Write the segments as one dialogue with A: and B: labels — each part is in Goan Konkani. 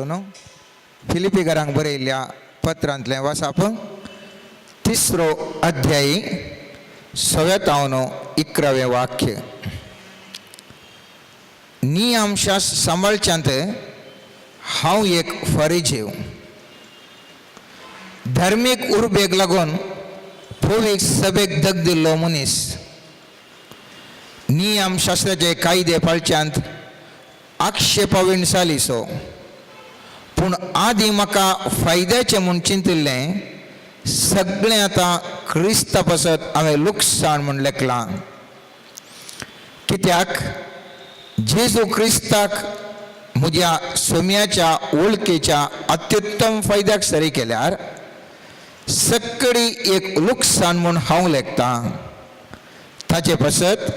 A: पावलून फिलिपीकारांक बरयल्ल्या पत्रांतलें वाचप, तिसरो अध्यायी, सव्यातावन 11वें वाक्य. नियमशास्त्र सांबाळच्यांत हांव एक फरिजेव. धर्मीक उर्बेक लागून पवित्र सभेक धग दिल्लो मनीस. नियमशास्त्राचे कायदे पाळच्यांत आक्षेपावीण सालिसो. पूण आदीं म्हाका फायद्याचें म्हूण चिंतिल्लें सगळें आतां क्रिस्ता पासत हांवें लुकसाण म्हूण लेखलां. कित्याक जेजू क्रिस्ताक म्हज्या सोम्याच्या वळखीच्या अत्युत्तम फायद्याक सरी केल्यार सक्कडी एक लुकसाण म्हूण हांव लेखतां. ताचे पासत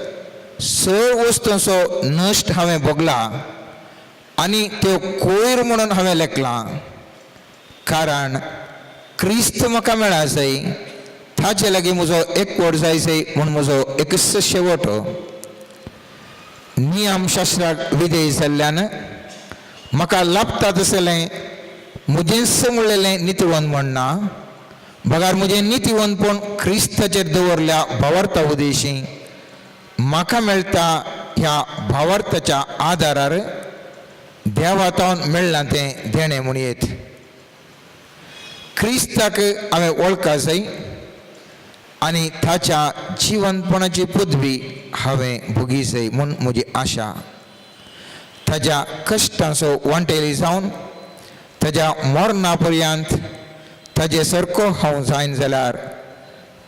A: चड वस्तूंचो नश्ट हांवें भोगला आनी त्यो कोयर म्हणून हांवें लेखलां, कारण क्रिस्त म्हाका मेळा जाय, ताचे लागीं म्हजो एकवट जाय जाय म्हूण म्हजो एकच शेवट. नियमशास्त्राक विधेय जाल्ल्यान म्हाका लाभता तसलें म्हजेंच म्हणलेलें नितीवंत म्हणना, बगार म्हजें नितीवंतपण क्रिस्ताचेर दवरल्या भावार्था उदेशी म्हाका मेळटा. ह्या भावार्थाच्या आदारार देवातावन मेळ्ळां तें देणें म्हणयेत. क्रिस्ताक हांवें वळखा जाय आनी ताच्या जिवनपणाची पदवी हांवें भोगी जाय म्हूण म्हजी आशा. ताज्या कश्टांचो वांटेली जावन ताज्या मरणा पर्यंत ताजे सारको हांव जायन जाल्यार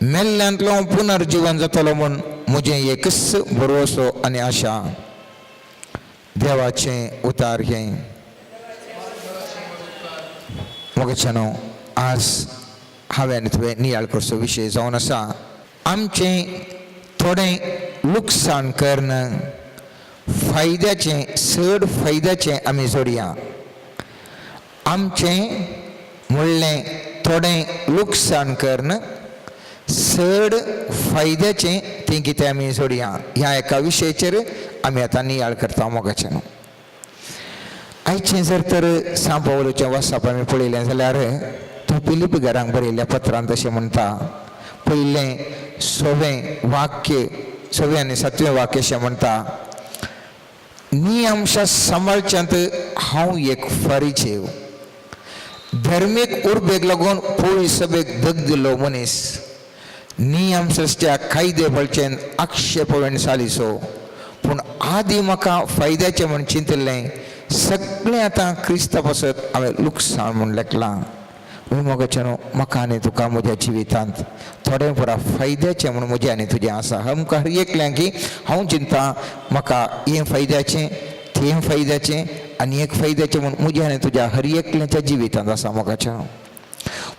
A: मेल्ल्यांतलो पुनर्जिवन जातलो म्हूण म्हजें एकच भरवसो आनी आशा. देवाचें उतार हें. मोगाच्यानो, आज हांवें आनी तुवें नियाळ करचो विशय जावन आसा, आमचें थोडें लुकसाण करून फायद्याचें, चड फायद्याचें आमी जोडया. आमचें म्हणलें थोडें लुकसाण करून चड फायद्याचें तें कितें आमी जोडया. ह्या एका विशयाचेर आमी आतां नियाळ करता. मोगाचें, आयचें जर तर सांत पावलाचें वाचप आमी पळयलें जाल्यार तो फिलीप घरांक बरयल्ल्या पत्रांत अशें म्हणटा. पयलें सवें वाक्य, सवें आनी सातवें वाक्य अशें म्हणटा, नियमशा सांबाळच्यांत हांव एक फारीचेव, धर्मीक उर्बेक लागून पोळी सभेक धग दिल्लो मनीस, नियमशास्त्या कायदे पळचेन आक्षेप सालिसो. पूण आदीं म्हाका फायद्याचें म्हूण चिंतिल्लें सगळें आतां क्रिस्ता पासत हांवें लुकसाण म्हूण लेखलां. मोगाचें, म्हाका आनी तुका म्हज्या जिवितांत थोडें पुरा फायद्याचें म्हूण म्हजें आनी तुजें आसा. आमकां हर एकल्याक की हांव चिंता, म्हाका हें फायद्याचें, तें फायद्याचें आनी एक फायद्याचें म्हूण म्हज्या आनी तुज्या हर एकल्याच्या जिवितांत आसा. मोगाचें,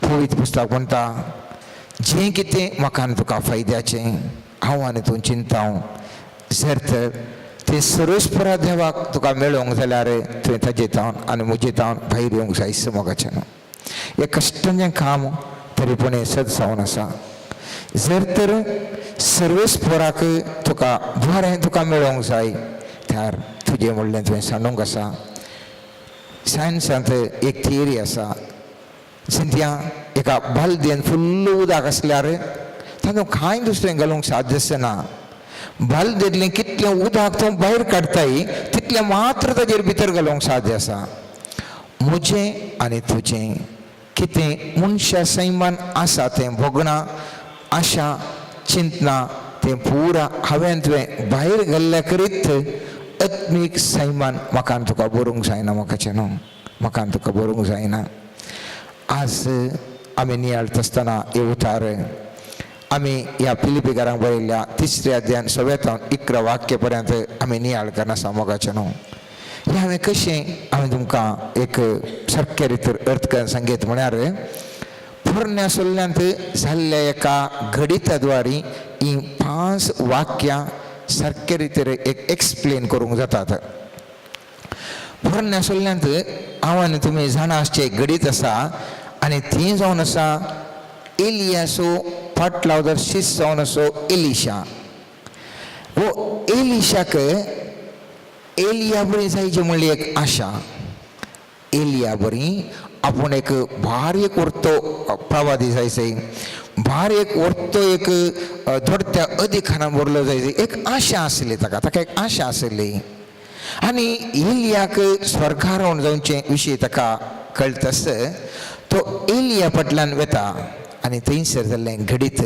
A: पवित्र पुस्तक म्हणटा, जें कितें म्हाका आनी तुका फायद्याचें हांव आनी तूं चिंता, जर तर तें सर्वस्परा देवाक तुका मेळोंक जाल्यार तुवें ताजे तावन आनी म्हजे तावन भायर येवंक जाय. मोगाचें, हें कश्टांचें काम, तरी पूण हें सद जावन आसा. जर तर सर्वेस्पोराक तुका बरें तुका मेळोंक जाय तर तुजें म्हणलें तुवें सांडूंक आसा. सायन्सांत एक थियरी आसा. सिंतिया, एका बालदेन फुल्ल उदक आसल्यार तातूंत कांय दुसरें घालूंक साध्य आसना. बालदेंतलें कितलें उदक तूं भायर काडटाय, तितलें मात्र ताजेर भितर घालूंक साध्य आसा. म्हजें आनी तुजें कितें मनशा सैमान आसा तें भोगणां, आशा, चिंतना, तें पुरा हांवें तुवें भायर घाल्ल्या करीत आत्मीक सैमान म्हाका आनी तुका बरोवंक जायना. म्हाकाचें न्हू, म्हाका आनी तुका बरोवंक जायना. आज आमी नियाळटा आसतना हे उतार आमी ह्या फिलिपीकारांक बरयल्ल्या तिसऱ्या अध्यायान सव्यातावन 11 वाक्य पर्यंत आमी नियाळ करना. मोगाचें न्हू, हें हांवें कशें हांवें तुमकां एक सारके रितीर अर्थ करून सांगीत म्हळ्यार, पोरण्या सल्ल्यांत जाल्ल्या एका घडिता द्वारी ही पांच वाक्यां सारके रितीर एक एक्सप्लेन करूंक जातात. पोरण्या सल्ल्यांत हांव आनी तुमी जाणा आसचें घडीत आसा आनी ती जावन आसा एलियासो फाटलावदार शिस जावन आसो एलिशा. वो एलिशाक एलिया बरी जायची म्हणली एक आशा. एलिया बरी आपूण एक भारी एक व्हरतो प्रवादी जायचे, भारी एक व्हरतो एक धोडत्या अधिकारान भरलो जायचे, एक आशा आसली ताका, ताका एक आशा आसली. आनी एलियाक स्वर्गारोहण जावचे विशय ताका कळटास तो एलिया फाटल्यान वेता आनी थंयसर जाल्लें घडीत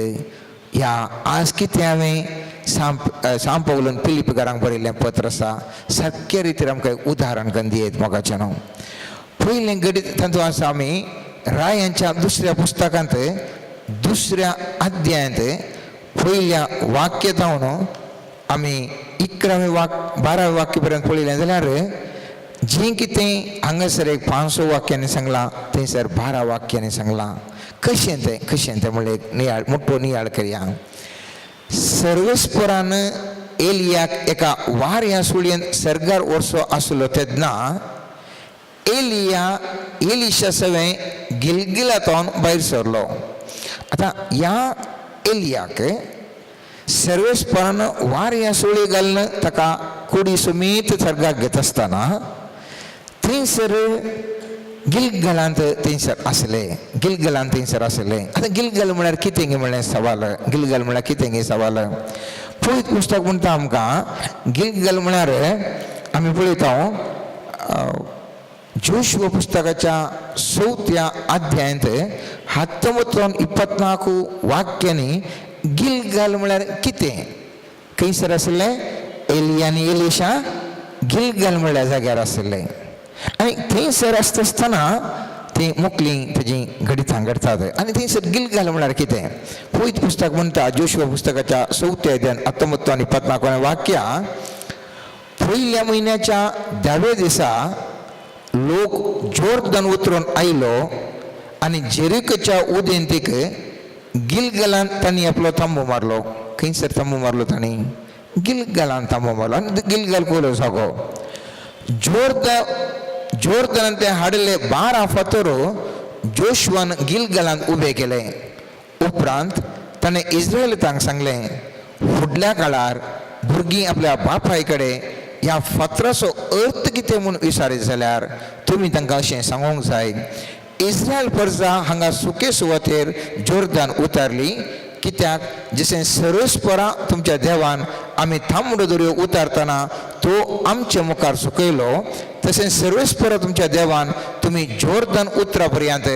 A: ह्या आज कितें हांवें सांप पावलून फिलीपकारांक बरयल्लें पत्र आसा सारके रितीर आमकां एक उदाहरण करून दियत मोगाचें न्हू. पयलें घडीत तातूंत आसा आमी रायांच्या दुसऱ्या पुस्तकांत दुसऱ्या अध्यायांत पयल्या वाक्य जावन आमी 11वें वाक्य 12वें वाक्य पर्यंत पळयलें जाल्यार जें कितें हांगासर एक 500 वाक्यांनी सांगलां थंयसर 12 वाक्यांनी सांगलां. कशें तें, कशें तें म्हणलें एक नियाळ, मोटो नियाळ करया. सर्वेस्परान एलियाक एका वाऱ्या सुळयेन सर्गार वर्सो आसलो तेन्ना एलिया एलिशा सवें गिलगिलातून भायर सरलो. आतां ह्या एलियाक सर्वेस्परान वाऱ्या सुळी घालून ताका कुडी समेत सर्गाक घेत आसतना थंयसर गिलगलांत थंयसर आसले, गिलगलांत थंयसर आसले. आतां गिलगल म्हळ्यार कितें गे म्हणलें सवाल, गिलगल म्हळ्यार कितें गे सवाल. पळयत पुस्तक म्हणटा आमकां गिलगल म्हळ्यार आमी पळयता जोशुआ पुस्तकाच्या 4थ्या अध्यायांत 19 24 वाक्यांनी गिलगल म्हळ्यार कितें, खंयसर आशिल्लें एलिया आनी एलिशा गिलगल म्हळ्या जाग्यार आशिल्लें. आनी थंयसर आसता आसतना ती मुकली तेजी घडितां घडटात. आनी थंयसर गिलगल म्हळ्यार कितें, पयत पुस्तक म्हणटा जोशुआ पुस्तकाच्या 4थ्या अध्यायान 19 आनी 24 वाक्या, पयल्या म्हयन्याच्या 10व्या दिसा लोक जोर्दन उतरून आयलो आनी जेरिकोच्या उदेंतीक गिलगलान तांणी आपलो तांबो मारलो. खंयसर तांबो मारलो तांणी? गिलगलान तांबो मारलो. आनी गिलगल कोलो जागो जोर्दनान ते हाडिल्ले 12 फातर जोशुआन गिलगलान उबे केले. उपरांत ताणें इस्रायलितांक सांगलें, फुडल्या काळार भुरगीं आपल्या बापाय कडेन ह्या फातराचो अर्थ कितें म्हूण विचारीत जाल्यार तुमी तांकां अशें सांगूंक जाय, इस्रायल प्रजा हांगा सुके सुवातेर जोर्दान उतारली, कित्याक जशें सर्वेस्परा तुमच्या देवान आमी तांबडो दर्यो उतारतना तो आमचे मुखार सुकयलो, तशें सर्वेस्परा तुमच्या देवान तुमी जोर्दान उतरा पर्यंत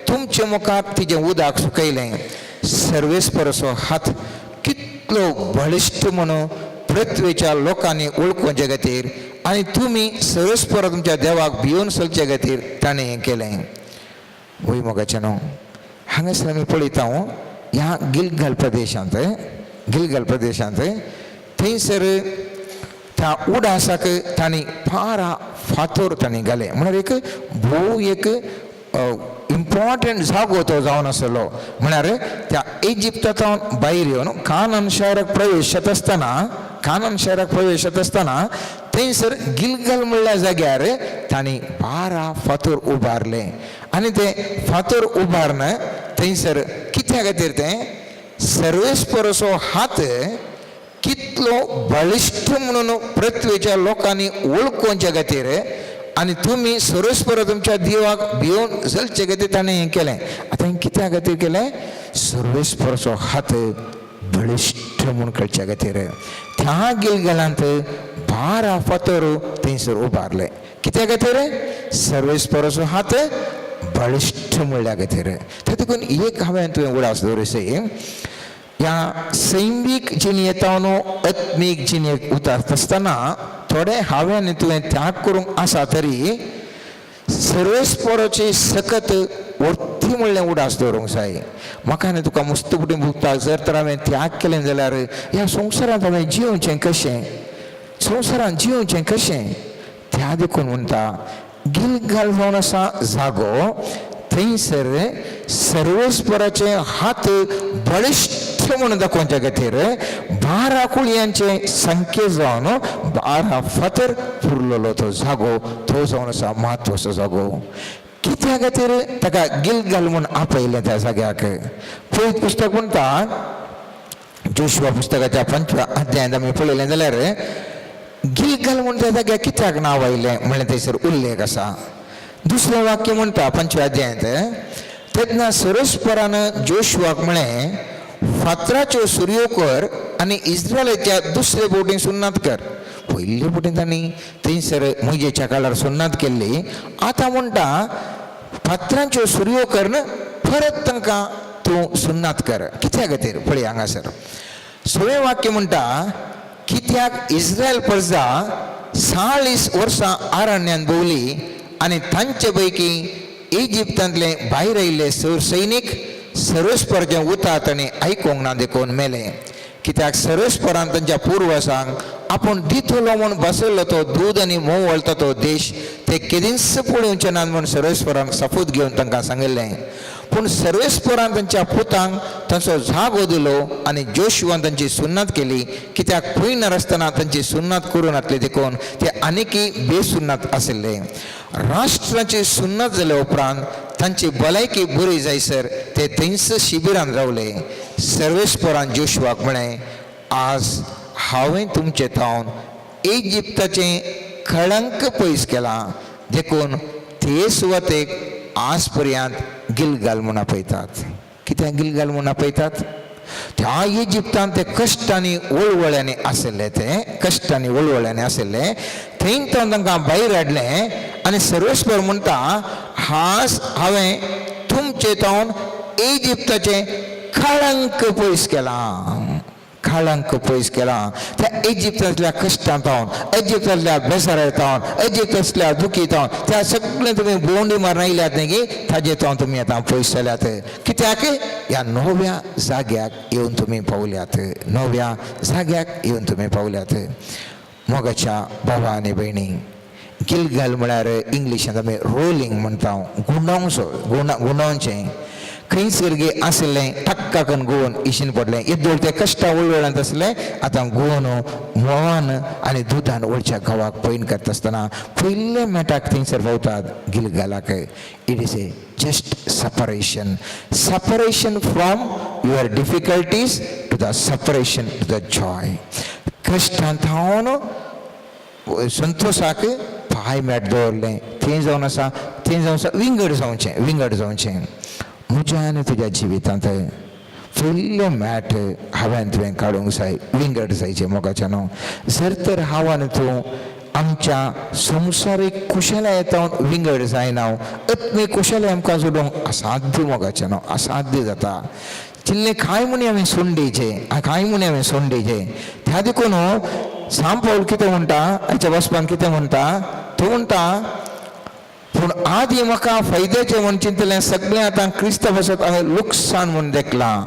A: तुमचे मुखार तिजें उदक सुकयलें. सर्वेस्पराचो हात कितलो बळिश्ट म्हणून पृथ्वेच्या लोकांनी वळखुचे खातीर आनी तुमी सर्वेस्परा तुमच्या देवाक भियोवन चलचे खातीर ताणें हें केलें. वय मोगाचें न्हू, हांगासर आमी पळयता ह्या गिलगल प्रदेशांत, गिलगल प्रदेशांत थंयसर त्या उडासाक तांणी 12 फातर तांणी घाले. म्हळ्यार एक भोव एक इम्पॉर्टंट जागो तो जावन आसलो. म्हळ्यार त्या इजिप्तांत भायर येवन कानन शहराक प्रवेश जाता आसतना, कानन शहराक प्रवेश जाता आसतना थंयसर गिलगल म्हणल्या जाग्यार तांणी 12 फातर उबारले. आनी ते फातर उबारून थंयसर कित्या खातीर तें सर्वेस्पराचो हात कितलो बळिश्ट म्हणून पृथ्वेच्या लोकांनी वळखुच्या खातीर आनी तुमी सर्वेस्पर तुमच्या देवाक भियोवन चलचे खातीर ताणें हें केलें. आतां हें कित्या खातीर केलें? सर्वेस्पराचो हात बळिश्ट म्हूण कळच्या खातीर त्या गिलगलांत 12 फातर थंयसर उबारले. कित्या खातीर? सर्वेस्पराचो हात बळिश्ट म्हणल्या खातीर. ते देखून एक हांवें तुवें उडास दवरिसय, ह्या सैमीक जिणेंत आत्मीक जिणेक उतारता आसतना थोडे हांवें आनी तुवें त्याग करूंक आसा तरी सर्वेस्पराची सकत वर्ती म्हणलें उडास दवरूंक जाय. म्हाका आनी तुका मस्त फुडें भोगता जर तर हांवें त्याग केलें जाल्यार ह्या संवसारांत हांवें जियोवचें कशें, संवसारांत जियोवचें कशें? त्या देखून म्हणटा गिलगाल जावन आसा जागो, थंयसर सर्वेस्पराचे हात बळिश्ट म्हणून दाखोवच्या खातीर 12 कुळयांचे संख्ये जावन 12 फातर पुरलेलो तो जागो, तो जावन आसा म्हत्वाचो जागो. कित्या खातीर ताका गिलगाल म्हूण आपयलें त्या जाग्याक? पयत पुस्तक म्हणटा जोशुआ पुस्तकाच्या 5व्या अध्यायांत आमी पळयलें जाल्यार गिलगाल म्हूण त्या जाग्याक कित्याक नांव आयलें म्हणलें थंयसर उल्लेख आसा. दुसरें वाक्य म्हणटा पंचव्या अध्यायांत, तेन्ना सरस्परान जोशुआक म्हळें, फातराच्यो सुरयो कर आनी इस्रायलाच्या दुसरे बोटीन सुन्नात कर. पयले बोटीन तांणी थंयसर मुजेच्या काळार सुन्नात केल्ली. आतां म्हणटा फातरांच्यो सुरयो कर, परत तांकां तूं सुन्नात कर. कित्या खातीर पळय हांगासर सवें वाक्य म्हणटा, कित्याक इस्रायल प्रजा 40 वर्सां आरण्यान भोंवली आनी तांचे पैकी इजिप्तांतले भायर आयिल्ले सर सैनीक सर्वेस्पराचें उतर तांणी आयकूंक ना देखून मेले. कित्याक सर्वेस्परान तांच्या पुर्वजांक आपूण दितलो म्हूण बसयल्लो तो दूद आनी म्होंव वळटा तो देश ते केदींच पळोवचे नात म्हूण सर्वेस्परान सपूत घेवन तांकां सांगिल्लें. पूण सर्वेस्परान तांच्या पुतांक तांचो जागो दिलो आनी जोशुआन तांची सुन्नात केली. कित्याक पयणार आसतना तांची सुन्नात करूं नासली देखून ते आनीकय बेसुन्नात आशिल्ले. राष्ट्राची सुन्नात जाल्या उपरांत तांची भलायकी बरी जायसर ते थंयच शिबिरान रावले. सर्वेस्परान जोशुआक म्हळें, आज हांवें तुमचे थावन इजिप्ताचें कळंक पयस केलां, देखून ते सुवातेक आज पर्यंत गिलगाल म्हूण आपयतात. कित्याक गिलगाल म्हूण आपयतात? त्या इजिप्तान ते कश्टांनी वळवळ्यांनी आशिल्ले, ते कश्टांनी वळवळ्यांनी आशिल्ले. थंय तांकां भायर हाडलें आनी सर्वेस्पर म्हणटा, हास हांवें तुमचे थावन इजिप्ताचें कळंक पयस केलां, कळंक पयस केलां. त्या इजिप्तांतल्या कश्टां थावन, इजिप्तांतल्या बेजारा थावन, इजिप्तांतल्या दुखी थावन, त्या सगळें तुमी भोंवडी मारून आयल्यात न्ही, ताजे थावन तुमी आतां पयस जाल्यात. कित्याक ह्या नव्या जाग्याक येवन तुमी पावल्यात, नव्या जाग्याक येवन तुमी पावल्यात. मोगाच्या भावा आनी भयणी, गिलगाल म्हळ्यार इंग्लिशांत आमी रोलिंग म्हणटा, गुंडोवचो, गुंडोवचें. खंयच गे आशिल्लें टक्का करून गोवन इशीन पडलें. येदोळ ते कश्टा वळवळांत आसलें, आतां गोवन म्होंवान आनी दुदान वळच्या गांवाक पयण करता आसतना पयले मेटाक थंयसर पावतात गिलगालाक. It is a just separation, separation from your difficulties to the separation to the joy. कश्टांत थावन संतोशाक पांय मेट दवरलें. थंय जावन आसा, थंय जावन आसा विंगड जावचें, विंगड जावचें. म्हज्या आनी तुज्या जिवितांत फुडलें मॅट हांवें तुवें काडूंक जाय, विंगड जायचें. मोगाच्या न्हू, जर तर हांव आनी तूं आमच्या संवसारीक कुशलायेंत विंगड जायना, आत्मीक कुशलाय आमकां जोडूंक असाध्य. मोगाचें न्हू, असाध्य जाता. चिल्ले कांय म्हणी हांवें सोंडेचें, कांय म्हणी हांवें सोंडेचें. त्या देखून सांत पावल कितें म्हणटा, हाच्या बसपान कितें म्हणटा, तो म्हणटा, पूण आदी म्हाका फायद्याचें म्हूण चिंतलें सगळें आतां क्रिस्ता पासत हांवें लुकसाण म्हूण देखलां.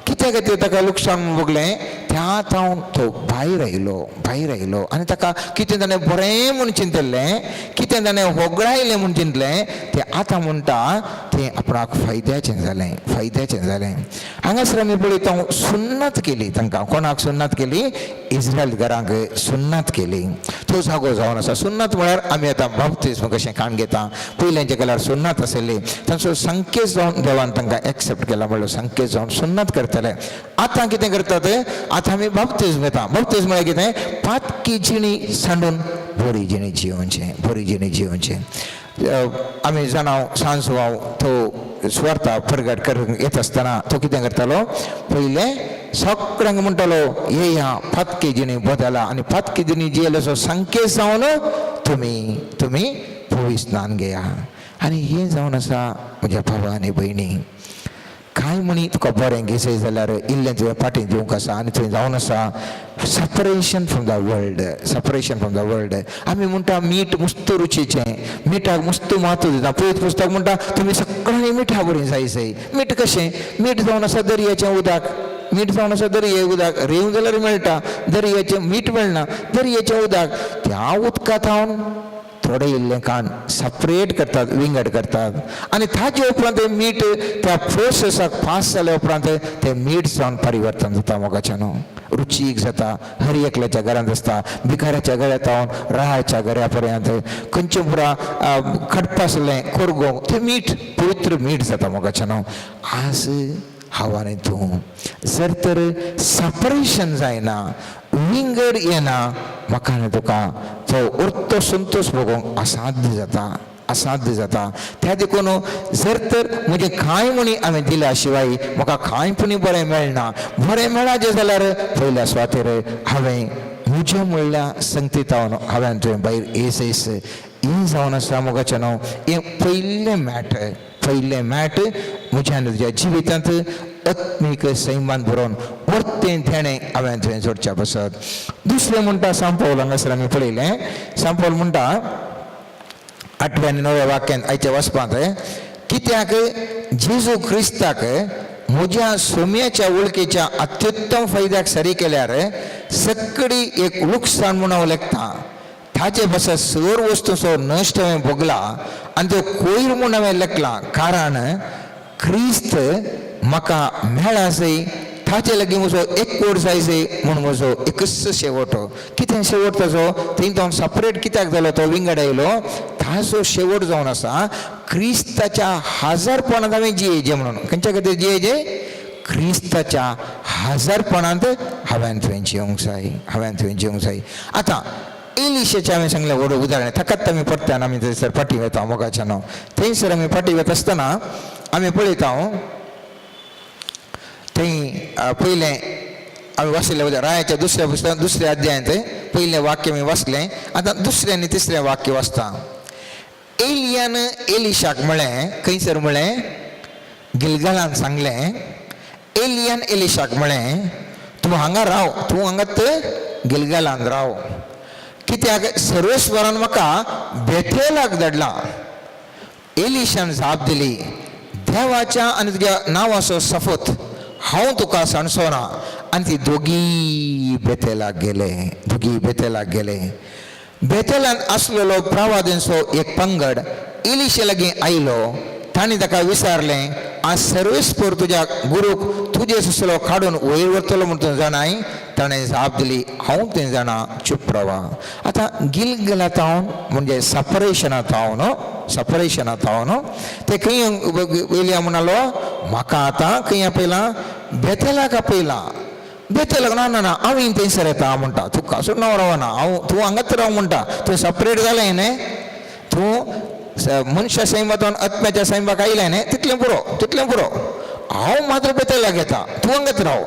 A: कित्या खातीर ताका लुकसाण म्हूण भोगलें? त्या थावन तो भायर आयलो, भायर आयलो आनी ताका कितें ताणें बरें म्हूण चिंतलें, कितें ताणें होगडायलें म्हूण चिंतलें, तें आतां म्हणटा तें आपणाक फायद्याचें जालें, फायद्याचें जालें. हांगासर आमी पळयता, सुन्नत केली तांकां. कोणाक सुन्नत केली? इस्रायल घरांक सुन्नत केली. तो जागो जावन आसा सुन्नत म्हळ्यार आमी आतां बाप्तिस्म कशें काण घेता, पयल्यांच्या काळार सुन्नत आशिल्ली. तांचो संकेत जावन देवान तांकां एक्सेप्ट केला म्हणल्यार संकेत जावन सुन्नत करतले. आतां कितें करतात? आतां आमी बाप्तिस्म घेता. बाप्तिस्म म्हळ्यार कितें? पातकी जिणी सांडून बरी जिणी जियोवचें, बरी जिणी जियोवचें. आमी जाणा, सांजवाव तो सुवार्ता परगट करूंक येत आसतना तो कितें करतालो? पयलें सगळ्यांक म्हणटालो, येया, पातकी जिणी बदला आनी पातकी जिणी जियेल्याचो संकेत जावन तुमी पवित्र स्नान घेया. आनी हें जावन आसा म्हज्या भावा आनी भयणी, कांय म्हणी तुका बरें घेसय जाल्यार इल्लें तुवें फाटीं दिवंक आसा. आनी थंय जावन आसा separation from the world, separation from the world. आमी म्हणटा मीठ मुस्त रुचीचें, मिठाक मुस्त म्हत्व दिता. पयत पुस्तक म्हणटा, तुमी सगळ्यांनी मिठा बरी जाय जाय. मीठ कशें? मीठ जावन आसा दर्याचें उदक. मीठ जावन आसा दर्ये उदक. रेंव जाल्यार मेळटा, दर्याचें मीठ मेळना. दर्याचें उदक, त्या उदका थावन थोडें इल्लें काण सपरेट करतात, विंगड करतात आनी ताजे उपरांत तें मीठ त्या प्रोसेसाक पास जाल्या उपरांत तें मीठ जावन परिवर्तन जाता. मोगाचें न्हू, रुचीक जाता. हर एकल्याच्या घरांत आसता, भिकाऱ्याच्या घरांत थावन रायाच्या घरा पर्यंत. खंयचें पुरा खडप आसलें कोरगोंक तें मीठ पवित्र मीठ जाता. मोगाचें न्हू, आज हांव आनी तूं जर तर सपरेशन जायना, विंगड येना, म्हाका आनी तुका तो उरतो संतोश भोगोवंक असाध्य जाता. असाध्य जाता. त्या देखून जर तर म्हजें कांय म्हणी हांवें दिल्या शिवाय म्हाका कांय पुणी बरें मेळना. बरें मेळाचें जाल्यार पयल्या सुवातेर हांवें म्हज्या म्हणल्या संगतीतावन हांवें तुवें भायर येस येस हें जावन आसा मोगाचें न्हू. हें पयलें मॅट, पयलें मॅट म्हज्या आनी तुज्या जिवितांत आत्मीक सैमान बरोवन परतें देणें हांवें तुवें जोडच्या पासत. दुसरें म्हणटा सांपवल, हांगासर आमी पळयलें सांपवल म्हणटा आठव्या आनी णव्या वाक्यान आयच्या वाचपांत, कित्याक जेजू क्रिस्ताक म्हज्या सोम्याच्या वळखीच्या अत्युत्तम फायद्याक सरी केल्यार सगळी एक लुकसाण म्हूण हांव लेखता. ताचे पासत सर वस्तूचो नश्ट हांवें भोगला आनी त्यो कोयर म्हूण हांवें लेखला, कारण क्रिस्त म्हाका मेळासय ताचे लागीं म्हजो एकवट जायसय म्हूण म्हजो एकच शेवट. कितें शेवट ताजो? थंय तो सपरेट कित्याक जालो, तो विंगड आयलो, ताजो शेवट जावन आसा क्रिस्ताच्या हाजारपणांत हांवें जियेजे म्हणून. खंयच्या खातीर जियेजे? क्रिस्ताच्या हाजारपणांत हांवें तुवें जिवंक जाय, हांवें तुवें जिवंक जाय. आतां एलिशाचें हांवें सांगलें व्हड उदाहरण, ताकाच आमी परत्यान आमी थंयसर फाटीं वता मोगाच्या न्हू. थंयसर आमी फाटीं वता आसतना आमी पळयता थंय पयलें आमी वाचिल्लें रायाच्या दुसऱ्या पुस्तकांत दुसऱ्या अध्यायांत पयलें वाक्य आमी वाचलें. आतां दुसरें आनी तिसरें वाक्य वाचता. एलियान एलिशाक म्हळें, खंयसर म्हळें? गिलगालान सांगलें. एलियान एलिशाक म्हळें, तूं हांगा राव, तूं हांगात गिलगालान राव, कित्याक सर्वेस्वरान म्हाका बेथेलाक धाडला. एलिशान जाप दिली, देवाच्या आनी तुज्या नांवाचो सफत, हांव तुका सांडचो ना. आनी ती दोगी बेथेलाक गेले, दोगी बेथेलाक गेले. बेथेलान आसलेलो प्रवादींचो एक पंगड एलिशा लागीं आयलो. तांणी ताका विचारलें, आज सर्वेस्पर तुज्या गुरूक तुजे सुसलो काडून वयर व्हरतलो म्हूण तूं जाणाय? ताणें जाप दिली, हांव तें जाणा, चूप रावा. आतां गिलगला तावन म्हणजे सपरेशना तावन, सपरेशना तावन ते खंय वयल्या म्हणालो, म्हाका आतां खंय आपयलां? बेथेलाक आपयलां. बेथेलाक ना ना ना, हांव थंयसर येता म्हणटा, तुका सोडून रावना हांव, तूं हांगाच राव म्हणटा. तूं सपरेट जालें न्ही, तूं मनशा सैमातून आत्म्याच्या सैमाक आयलें न्ही, तितलें पुरो, तितलें पुरो. हांव मात्र बेथेलाक येता, तूं हांगाच राव.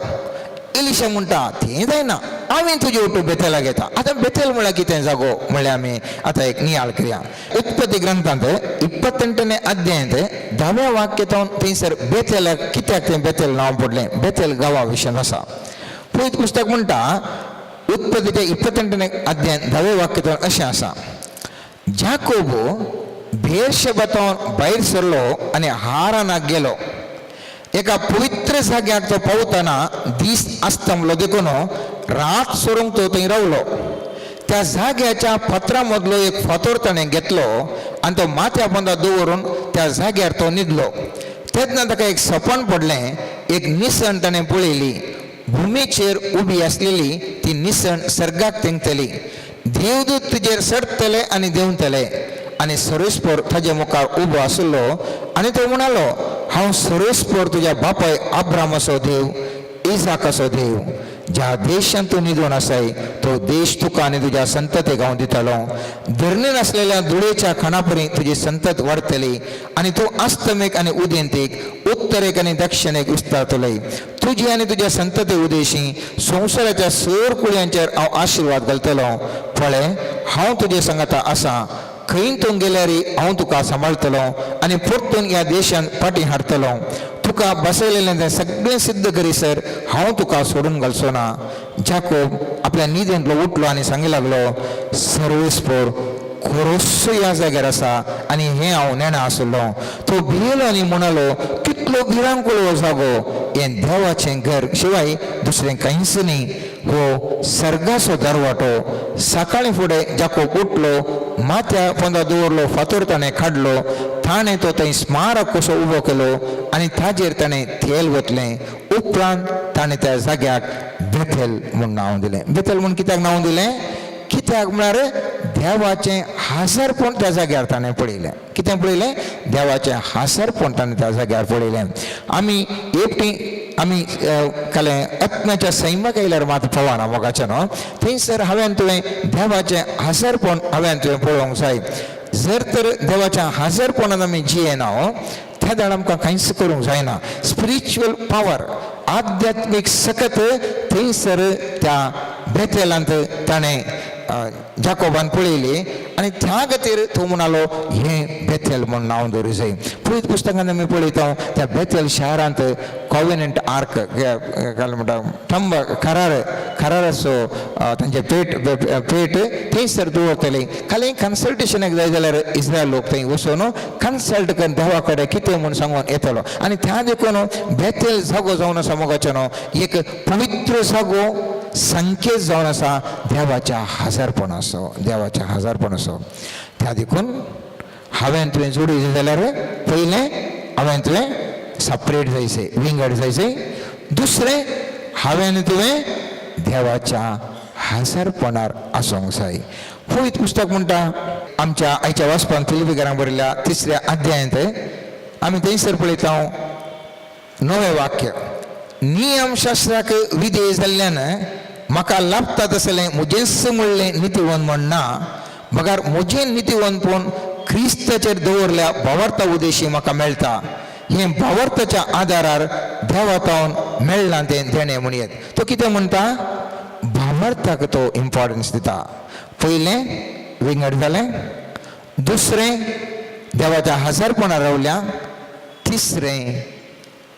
A: एलिशा म्हणटा, तें जायना, हांवें तुजे ओटू बेथेलाक येता. आतां बेथेल म्हळ्यार कितें जागो म्हणल्यार आमी आतां एक नियाळ करया. उत्पत्ती ग्रंथांत 28ನೇ अध्यायांत 10व्या वाक्यतावन थंयसर बेथेलाक कित्याक तें बेथेल नांव पडलें, बेथेल गांवा विशयान आसा. पवित्र पुस्तक म्हणटा उत्पत्तीच्या 28ನೇ अध्याय 10व्या वाक्यतावन अशें आसा, जाकोबो भेरशेबातावन भायर सरलो आनी हारानाक गेलो. एका पवित्र जाग्याक तो पावतना दीस आस्तमलो, देखून रात सरूंक तो थंय रावलो. त्या जाग्याच्या फातरा मदलो एक फातोर ताणें घेतलो आनी तो माथ्या पोंदा दवरून त्या जाग्यार तो न्हिदलो. तेन्ना ताका एक सपन पडलें. एक निसण ताणें पळयली, भुमीचेर उबी आसलेली. ती निसण सर्गाक तेंकतली. देवदूत तुजेर चडटले आनी देंवतले. आनी सर्वेस्पर ताजे मुखार उबो आशिल्लो आनी तो म्हणालो, हांव सर्वेस्पर तुज्या बापाय अब्रामाचो देव, इजाकाचो देव. ज्या देशांत तूं न्हिदून आसाय तो देश तुका आनी तुज्या संततेक हांव दितलो. धरणीन आसलेल्या धुळेच्या खणापरी तुजी संतत वाडटली आनी तूं अस्तमेक आनी उदेंतेक, उत्तरेक आनी दक्षिणेक विस्तारतले. तुजी आनी तुज्या संतते उदेशी संवसाराच्या सर कुळयांचेर हांव आशिर्वाद घालतलो. पळय, हांव तुजे सांगाता आसा. खंय तूं गेल्यार हांव तुका सांबाळटलो आनी परतून ह्या देशांत फाटीं हाडटलो. तुका बसयलेलें तें सगळें सिद्ध करीसर हांव तुका सोडून घालचो ना. जाकोब आपल्या न्हिदेंतलो उठलो आनी सांगी लागलो, सर्वेस्पर खरोसो ह्या जाग्यार आसा आनी हें हांव नेणा आसलो. तो भियेलो आनी म्हणालो, कितलो भिरांकूळ हो जागो, हें देवाचें घर शिवाय दुसरें कांयच न्ही, हो सर्गाचो दरवाटो. सकाळीं फुडें जाकोब उठलो, माथ्या पोंदा दवरलो फातोर ताणें काडलो. ताणें तो थंय स्मारक कसो उबो केलो आनी ताजेर ताणें तेल वतलें. उपरांत ताणें त्या जाग्याक बेथेल म्हूण नांव दिलें. बेथेल म्हूण कित्याक नांव दिलें? कित्याक म्हळ्यार देवाचें हाजरपण त्या जाग्यार ताणें पळयलें. कितें पळयलें? देवाचें हाजरपण ताणें त्या जाग्यार पळयलें. आमी एकटी आमी कालें आत्म्याच्या सैमाक आयल्यार मात पळोवना मोगाचें न्हू. थंयसर हांवें तुवें देवाचें हाजरपण हांवें तुवें पळोवंक जाय. जर तर देवाच्या हाजरपणान आमी जियेना त्या वेळार आमकां कांयच करूंक जायना. स्पिरिच्युअल पावर, आध्यात्मीक सकत थंयसर त्या बेथेलांत ताणें जाकोबान पळयली आनी त्या खातीर तो म्हणालो हें बेथेल म्हूण नांव दवरूं जाय. पवित्र पुस्तकांत आमी पळयता त्या बेथेल शारांत कॉवेनंट आर्क काय म्हणटा थंब करार कराराचो तांचे पेट पेट थंयसर दवरतले. खाली कन्सल्टेशनाक जाय जाल्यार इस्रायल लोक थंय वचून कन्सल्ट करून देवा कडेन कितें म्हूण सांगून येतलो. आनी त्या देखून बेथेल जागो जावन आसा मोगाचें न्हू एक पवित्र जागो, संकेत जावन आसा देवाच्या हाजारपणाचो, देवाच्या हाजारपणाचो. त्या देखून हांवें तुवें जोडी जाय जाल्यार पयलें हांवें तुवें सपरेट जायचें, विंगड जायचें. दुसरें हांवें तुवें देवाच्या हाजारपणार आसूंक जाय. पवित्र पुस्तक म्हणटा आमच्या आयच्या वाचपान फिलिपीकारांक बरयल्या तिसऱ्या अध्यायांत आमी थंयसर पळयता नवें वाक्य, नियमशास्त्राक विधेय जाल्ल्यान म्हाका लाभता तसलें म्हजेंच म्हणलें नितीवंत म्हण ना, बगर म्हजें नितीवंतपण क्रिस्ताचेर दवरल्या भावार्था उदेशी म्हाका मेळटा. हें भावार्थाच्या आदारार देवातावन मेळ्ळां तें देणें म्हणयेत. तो कितें म्हणटा? भावार्थाक तो इम्पॉर्टन्स दिता. पयलें विंगड जालें, दुसरें देवाच्या हजारपणां रावल्या, तिसरें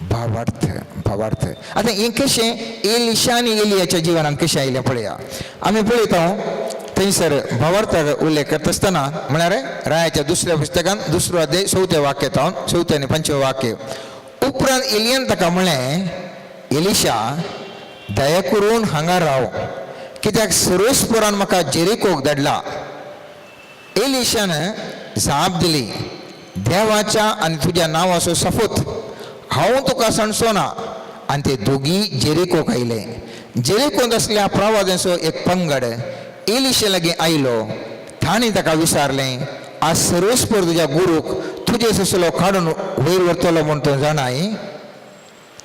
A: भावार्थ. भावार्थ आतां हें कशें एलिशा आनी एलियाच्या जिवनांत कशें आयलें पळया. आमी पळयता थंयसर भावार्थाक उल्लेख करता आसतना म्हळ्यार रायाच्या दुसऱ्या पुस्तकान दुसरो अध्याय चवथ्या वाक्य जावन चवथें आनी पंचवें वाक्य. उपरांत एलियन ताका म्हणलें, एलिशा दया करून हांगा राव, कित्याक सर्वेस्परान म्हाका जेरिकोक धाडला. एलिशान जाप दिली, देवाच्या आनी तुज्या नांवाचो सफूत, हांव तुका सांडचो ना. आनी ते दोगी जेरिकोक आयले. जेरिकोंत आसल्या प्रवाद्यांचो एक पंगड एलिशा लागीं आयलो. तांणी ताका विचारलें, आज सर्वेस्पर तुज्या गुरूक तुजे ससलो काडून वयर व्हरतलो म्हूण तूं जाणाय?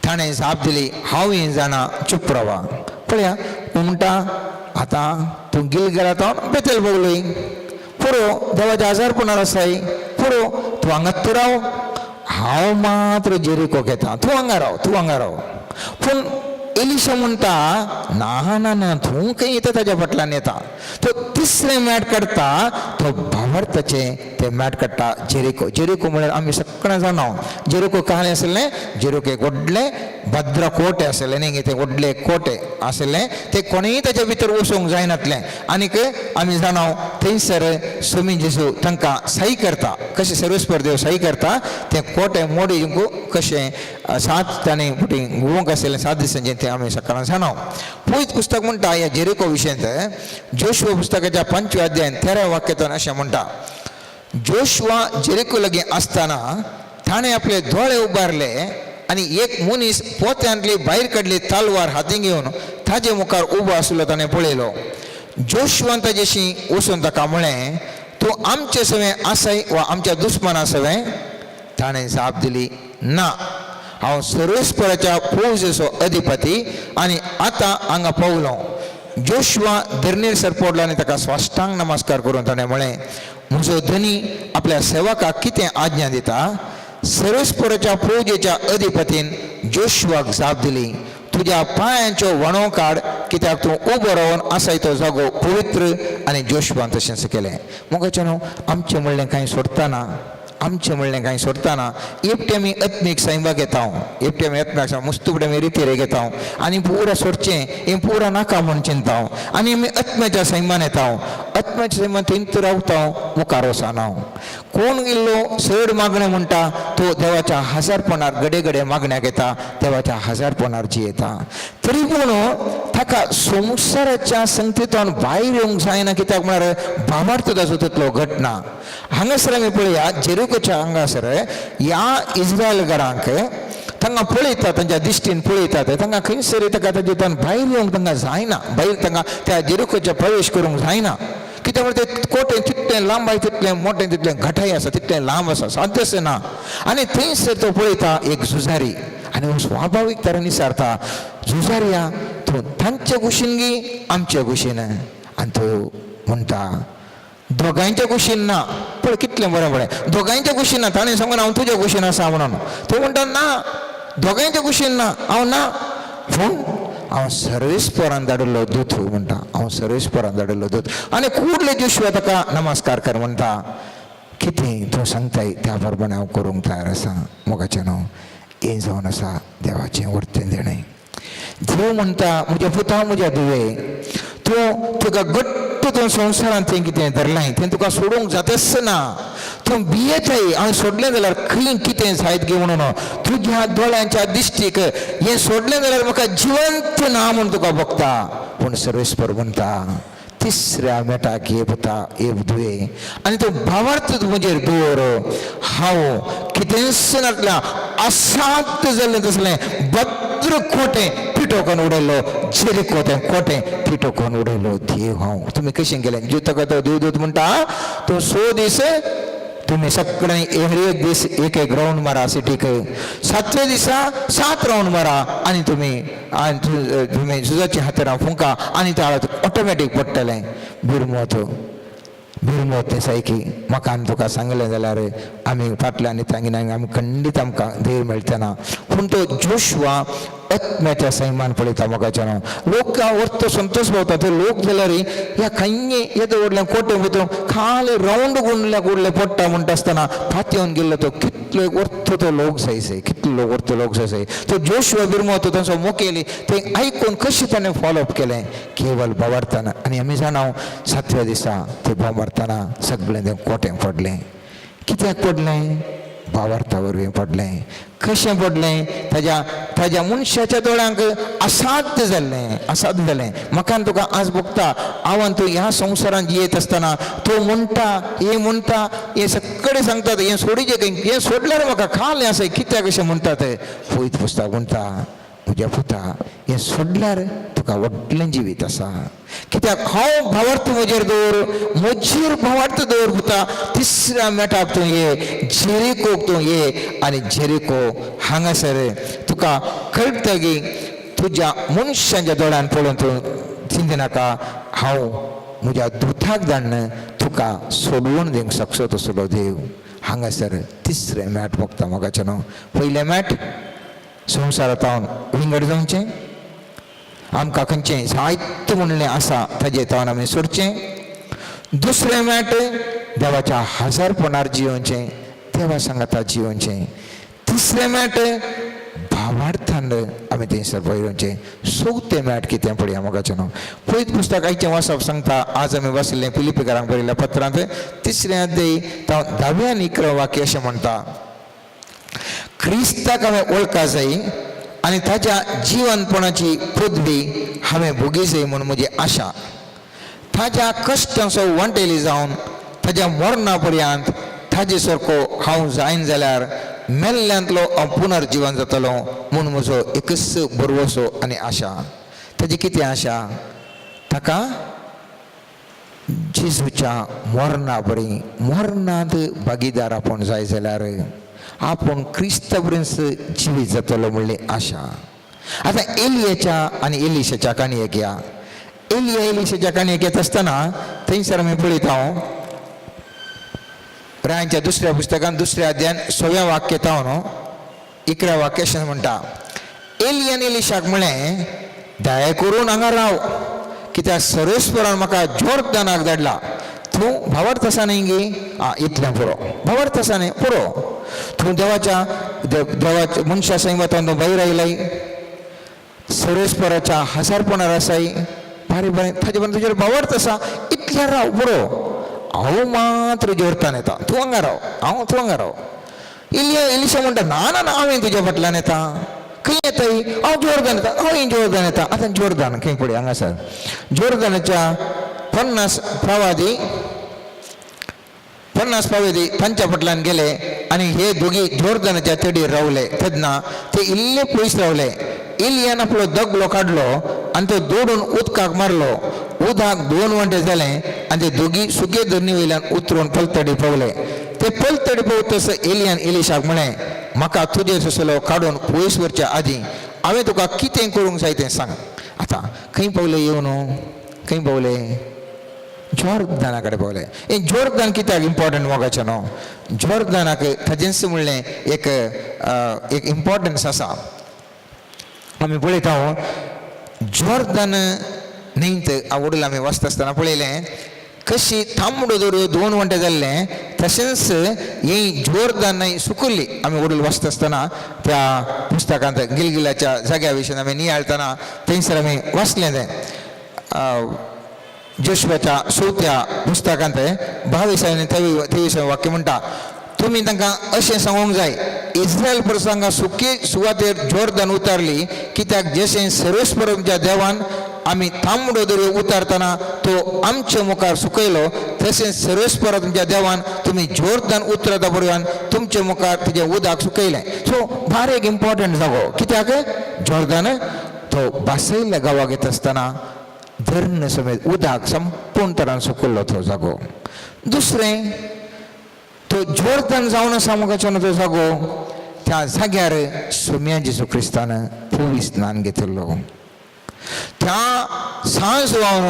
A: ताणें जाप दिली, हांव हें जाणा, चूप रावा. पळया, तूं म्हणटा आतां तूं गिलगलात बेतेल बगलोय, पुरो देवाच्या आजारपणार आसाय, पुरो तूं हांगात तूं राव, हांव मात्र जेरिकोक येता, तूं हांगा राव, तूं हांगा राव. पूण एलिशा म्हणटा, ना ना ना, तूं खंय येता ताज्या फाटल्यान येता. तो तिसरें मॅट काडटा, तो भावार्थाचें तें मॅट काडटा. जेरिको, जेरिको म्हळ्यार आमी सगळें जाणा जेरिको कहानी आसलें. जेरिको एक व्हडलें भद्र कोटे आसलें न्ही, तें व्हडलें कोटे आसलें, तें कोणूय ताच्या भितर वचूंक जायनातलें. आनीक आमी जाणा थंयसर स्वामी जेजू तांकां सही करता, कशें सर्वेस्पर देव सही करता, तें कोटे मोडी कशें सात ताणें फुटी घुवूंक आसलें 7 दिसांचें, तें आमी सकाळीं जाणा. पवित्र पुस्तक म्हणटा ह्या जेरिको विशयांत जोशुआ पुस्तकाच्या 5व्या अध्यायान 13 वाक्यांतून अशें म्हणटा, जोशुआ जेरिको लागीं आसतना ताणें आपले दोळे उबारले आनी एक मनीस पोत्यांतली भायर काडली तलवार हातीं घेवन ताजे मुखार उबो आसलो ताणें पळयलो. जोशुआन ताजेशी वचून ताका म्हळें, तूं आमचे सवें आसाय वा आमच्या दुस्मना सवें? ताणें जाप दिली, ना, हांव सर्वेस्पराच्या फौजेचो अधिपती आनी आतां हांगा पावलो. जोशुआ धरणीर सर पडलो आनी ताका साश्टांग नमस्कार करून ताणें म्हळें, म्हजो धनी आपल्या सेवकाक कितें आज्ञा दिता? सर्वेस्पराच्या फौजेच्या अधिपतीन जोशुआक जाप दिली, तुज्या पांयांच्यो वणो काड, कित्याक तूं उबो रावन आसाय तो जागो पवित्र. आनी जोशुआन तशेंच केलें. मोगाचें न्हू, आमचें म्हणलें कांय सोडटाना, आमचें म्हणलें कांय सोडटाना एकटे आमी आत्मीक सैमाक येता, एकटे आमी आत्मीक मुस्तुपडे आमी रितीर घेता आनी पुरा सोडचें हें पुरा नाका म्हूण चिंता आनी आमी आत्म्याच्या सैमान येता, आत्म्याच्या सैमान थंय रावता, मुखार वचना. कोण इल्लो चड मागणें म्हणटा तो देवाच्या हजारपणार घडये घडये मागण्याक येता, देवाच्या हजारपणार जियेता, तरी पूण ताका संवसाराच्या संगतींतल्यान भायर येवंक जायना, कित्याक म्हळ्यार भावार्थ ताचो तितलो घटना. हांगासर आमी पळया जेरिकोच्या हांगासर ह्या इस्रायलकारांक तांकां पळयता, तांच्या दिश्टीन पळयतात, तांकां खंयसर ताका ताजेंतल्यान भायर येवंक तांकां जायना, भायर तांकां त्या जेरिकोच्या प्रवेश करूंक जायना, कित्याक म्हळ्यार ते कोटे तितलें लांबाय तितलें मोटें तितलें घटाय आसा, तितलें लांब आसा, साध्यच ना. आनी थंयसर तो पळयता एक झुजारी आनी हो स्वाभावीक तरेन विचारता, झुजारिया तूं तांचे कुशीन गी आमचे कुशीन? आनी तो म्हणटा, दोगांयच्या कुशीन ना. पळय कितलें बरें पळय, दोगांयच्या कुशीन ना. ताणें सांगून हांव तुज्या कुशीन आसा म्हणून. तो म्हणटा ना, दोगांयच्या कुशीन ना, हांव ना, पूण हांव सर्वेस्परान धाडिल्लो दूत म्हणटा. हांव सर्वेस्परान धाडिल्लो दूत. आनी कुडले जोशुआ ताका नमस्कार कर म्हणटा, कितें तूं सांगताय त्या प्रमाणे हांव करूंक तयार आसा. मोगाचें न्हू हें जावन आसा देवाचें वर्तें देणें. देव म्हणटा म्हज्या पुता, म्हज्या धुवे, तूं तुका घट्ट तूं संवसारांत तें कितें धरलें तें तुका सोडूंक जातच ना. तूं भियेताय हांवें सोडलें जाल्यार खंय कितें जायत गे म्हणून. तुज्या दोळ्यांच्या दिश्टीक हें सोडलें जाल्यार म्हाका जिवंत ना म्हूण तुका भोगता. पूण सर्वेस्पर म्हणटा तिसऱ्या मेटाक ये पुता, ये धुवे, आनी तूं भावार्थ म्हजेर दवर. हांव कितेंच नासल्या असाध्य जाल्लें तसलें भद्र कोटें पिटोकन उडयलो, जेरिको तें कोटें पिटोकन उडयलो देव हांव. तुमी कशें गेलें ताका तो देवदूत म्हणटा तूं 6 दीस तुमी सगळ्यांनी हर एक दीस एक एक रावंड मारा सिटीक, 7व्या दिसा 7 रावंड मारा आनी तुमी आनी तुमी झुजाची हातेरां फुंका आनी त्या ऑटोमॅटीक पडटलें. बिरमोत बिरमोत तें सायकी म्हाका आनी तुका सांगलें जाल्यार आमी फाटल्यान तांगेर आमी खंडीत आमकां धैर्य मेळचें ना. पूण तो जोशुआ आत्म्याच्या सैमान पळयता मोगाच्या न्हू. लोक वर्त संतोष पावता ते लोक जाल्यार ह्या खंय येदो व्हडलें कोटे भितर खाली रावंड गुंडल्या गुडले पडटा म्हणटा आसतना फातयेवन गेल्लो तो कितलो वर्थ तो लोक जायसे, कितलो लोक वर्थ लोक जायसे. तो जोशुआ बिरमो तो तांचो मुखेली ते आयकून कशें ताणें फॉलोअप केलें केवल बोवाळतना. आनी आमी जाणा 7व्या दिसा ते बोवाळतना सगळें तें कोटें पडलें. कित्याक पडलें? भावार्था वरवीं पडलें. कशें पडलें? ताज्या ताज्या मनशाच्या दोळ्यांक असाध्य जाल्लें, असाध्य जालें. म्हाका आनी तुका आज भोगता हांव तूं ह्या संवसारांत जियेत आसतना तूं म्हणटा हें म्हणटा हें सगळें सांगतात हें सोडीचें खंय, हें सोडल्यार म्हाका खाल हें आसा कित्याक अशें म्हणटा ते पयत पुस्तक म्हणटा म्हज्या पुता हें सोडल्यार तुका व्हडलें जिवीत आसा. कित्याक हांव भावार्थ म्हजेर दवर, म्हजेर भावार्थ दवर पुता. तिसऱ्या मेटाक तूं ये, जेरिकोक तूं ये आनी जेरिको हांगासर तुका कळटा की तुज्या मनशांच्या दोळ्यान पळोवन तूं चिंतनाका. हांव म्हज्या दुताक धाडून तुका सोडवून दिवंक शकचो तसलो देव. हांगासर तिसरें मॅट भोगता मोगाचें न्हू. पयलें मॅट संवसारांत विंगड जावचें, आमकां खंयचें जायते म्हणलें आसा ताजें तावन आमी सोडचें. दुसरें मॅट देवाच्या हजारपणार जियोवचें, देवा सांगाता जियोवचें. तिसरें मॅट भावार्थान आमी थंयसर पळोवचें. चवथें मॅट कितें पळया मोगाचें न्हू. पयत पुस्तक आयचें वाचप सांगता. आज आमी वाचिल्लें फिलिपीकारांक बरयल्ल्या पत्रांत तिसरें अध्याय 10व्या आनी 11 वाक्य अशें म्हणटा, क्रिस्ताक हांवें वळखा जाय आनी ताच्या जिवनपणाची पदवी हांवें भोगी जाय म्हूण म्हजी आशा. ताज्या कश्टांचो वांटेली जावन ताज्या मरणा पर्यंत ताजे सारको हांव जायन जाल्यार मेल्ल्यांतलो हांव पुनर्जिवन जातलो म्हूण म्हजो एकच भरवसो आनी आशा. ताजी कितें आशा? ताका जेजूच्या मरणा बरी मरणांत भागीदार आपूण जाय जाल्यार आपूण क्रिस्ता बरीच जिवीत जातलो म्हणली आशा. आतां एलियाच्या आनी एलिशाच्या काणयेक या. एलिया एलिशाच्या काणयेक येत आसतना थंयसर आमी पळयता हांव रायांच्या दुसऱ्या पुस्तकान दुसऱ्या अध्यायान 6व्या वाक्य न्हू 11 वाक्य अशें म्हणटा, एलियान एलिशाक म्हळें दया करून हांगा राव, कित्याक सर्वेस्परान म्हाका जोर्दनाक धाडला. तूं भावार्थ आसा न्ही गे? आं इतलें पुरो, भावार्थ आसा न्ही पुरो. तूं देवाच्या देवाच्या मनशा सैमांत तूं भायर आयलाय, सर्वेस्पराच्या हजारपणार आसाय, बारी बरें, ताजे बरें तुजेर भावार्थ आसा, इतलें राव पुरो. हांव मात्र जोर्तान येता, तूं हांगा राव, हांव तूं हांगा राव. इलिया एलिशा म्हणटा ना ना ना, हांवें तुज्या फाटल्यान येता. खंय येताय? हांव जोर्दान येता, हांव जोर्दान येता. आतां जोर्दान खंय पळय हांगासर जोर्दानाच्या 50 प्रवादी, 50 प्रवादी तांच्या फाटल्यान गेले आनी हे दोगी जोर्दानाच्या तडीर रावले. तेन्ना ते इल्ले पयस रावले. इलियान आपलो दगलो काडलो आनी तो दोडून उदकाक मारलो. उदक 2 वांटे जालें आनी ते दोगी सुके धरणी वयल्यान उतरून पलतडी पावले. ते पलतडी पावतस एलियान एलिशाक म्हळें, म्हाका तुजे ससलो काडून पयस व्हरच्या आदीं हांवें तुका कितें करूंक जाय तें सांग. आतां खंय पावले येवन, खंय पावले? जोर्दना कडेन पावले. हें जोर्दन कित्याक इम्पोर्टंट मोगाचें न्हू? जोर्दनाक ताजेंच म्हणलें एक एक इम्पोर्टन्स आसा. आमी पळयता, जोर्दन न्हंयत वडील आमी वाचता आसतना पळयलें कशी तांबडो दर्यो दोन वंटे जाल्लें, तशेंच ही जोर्दन न्हंय सुकुल्ली. आमी वडील वाचता आसतना त्या पुस्तकांत गिलगिलाच्या जाग्या विशीं आमी नियाळतना थंयसर आमी वाचलें तें. जोशुआच्या चवथ्या पुस्तकांत 22 आनी 23 वाक्य म्हणटा, तुमी तांकां अशें सांगूंक जाय, इस्रायल पुरसांगा सुकी सुवातेर जोर्दन उतारली, कित्याक जशें सर्वेस्पराच्या देवान आमी तांबडो दर्यो उतारतना तो आमचे मुखार सुकयलो, तशेंच सर्वेस्परा तुमच्या देवान तुमी जोर्दन उतरता बरोबर तुमचे मुखार तुजें उदक सुकयलें. सो भार एक इम्पॉर्टंट जागो. कित्याक जोर्दन तो बासयल्ल्या गांवाक येता आसतना धरण समेत उदक संपूर्ण तरान सुकल्लो तो जागो. दुसरें, तो जोर्दन जावन आसा मोगाचो तो जागो, त्या जाग्यार सोम्या जेजू क्रिस्तान पवित्र स्नान घेतिल्लो. त्या सांज जावन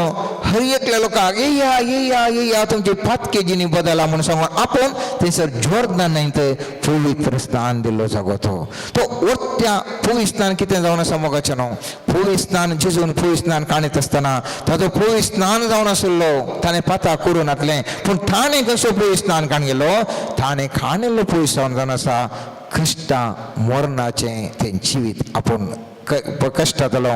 A: हर एकल्या लोकांक येया येया येया, तुमची पातके जिणी बदला म्हणून सांगून आपूण थंयसर जोर्दन न्हय ते पवित्र स्नान दिल्लो जागो तो. तो वरत्या पवित्र स्नान कितें जावन आसा मोगाचें न्हू? पवित्र स्नान जेजून पवित्र स्नान काणीत आसतना ताजो पवित्र स्नान जावन आशिल्लो. ताणें पाता करूं नासलें, पूण ताणें कसो पवित्र स्नान काण गेलो? ताणें काणिल्लो पवित्र स्नान जावन आसा कश्टां मरणाचें तें जिवीत. आपूण कश्टातलो